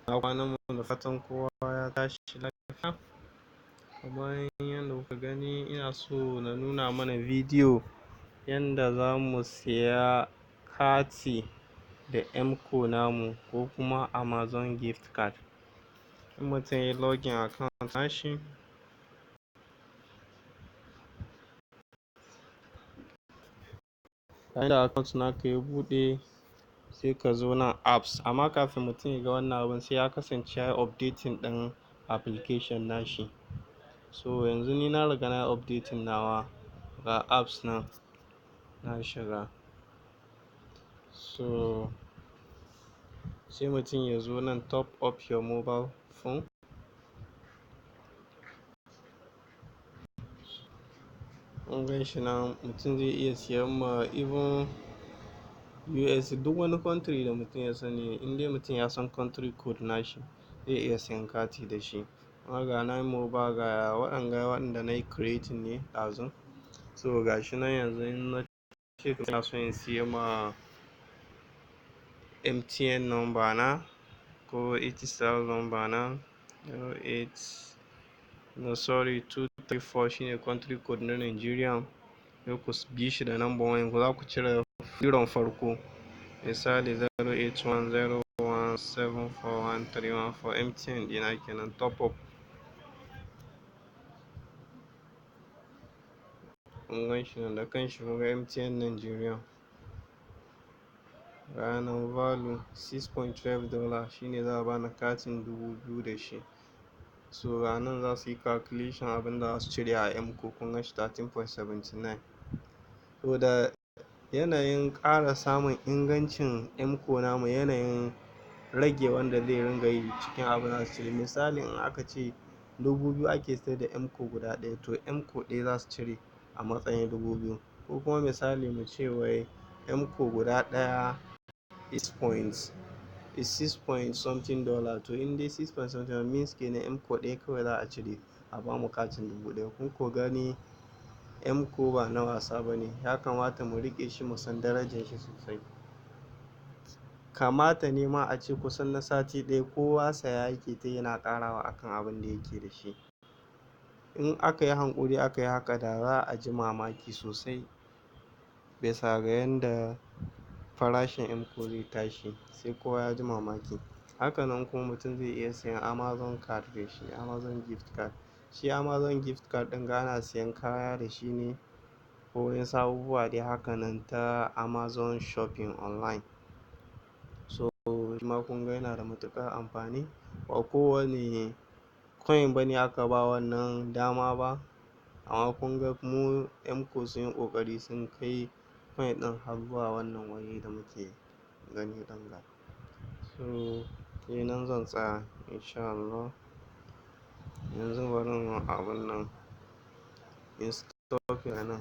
Ina kwanan mu, da fatan kowa ya tashi lafiya. Kamar yadda kuka gani, ina so na nuna mana bidiyo yanda za mu siya kati da MCO namu ko kuma Amazon gift card. In mutum yayi login account nashi, yayin da account naka ya buɗe, sai ka zo nan apps. Amma kafin mutum ya ga wannan abun, sai ya kasance ya yi updating ɗin application nashi. So yanzu ni na riga na yi updating nawa, ga apps nan na shiga. So sai mutum ya zo nan "Top up your mobile phone". Kun gan shi nan, mutum zai iya siyan ma even US, duk wani country da mutum ya sani. In dai mutum ya san country code nashi, zai iya siyan kati da shi. Amma ga nine mobile, ga waɗanga waɗanda na yi creating ne ɗazun. So ga shi nan, yanzu in na ce ina so in siya ma MTN number na ko Etisalat number na, 08, no, sorry, 234 shine country code na Nigeria. Sai ku bi shi da number wayan ku, za ku cire zeron farko. Misali, 08101741314, MTN ɗina kenan. Top up. Kun gan shi nan da kanshi, kun ga MTN Nigeria. Ga nan value $6.12, shine za a bani katin 2,000 da shi. So a nan za su yi calculation abin da za su cire a MCO. Kun gan shi, 13.79. To, da yanayin ƙara samun ingancin MCO namu, yanayin rage wanda zai ringa yi cikin abin da za su cire. Misali, in aka ce 2,000 ake sayar da MCO guda ɗaya, to MCO ɗaya za su cire a matsayin 2,000. Ko kuma misali mu ce wai MCO guda ɗaya is six point something dollar, to in dai six point something means kenan MCO ɗaya kawai za a cire a bamu katin 1,000. Kun ko gani, MCO ba na wasa ba ne. Ya kamata mu riƙe shi, mu san darajar shi sosai. Kamata ne ma a ce kusan na sati ɗaya kowa saya yake ta yana ƙarawa akan abin da yake da shi. In aka yi hankuri aka yi haka, da za a ji mamaki sosai bisa ga yanda farashin MCO zai tashi, sai kowa ya ji mamaki. Hakanan kuma mutum zai iya siyan Amazon card da shi, Amazon gift card. Shi Amazon gift card ɗin ga ana siyan kaya da shi ne ko wasu abubuwa dai hakanan ta Amazon shopping online. So shima kun ga yana da matuƙar amfani. Ba kowane coin bane aka ba wannan dama ba, amma kun ga mu MCO sun yi ƙoƙari sun kai coin ɗin har zuwa wannan waje da muke gani ɗin ga. So nan zan tsaya, in sha Allah. Yanzu bari in abun nan in stop nan.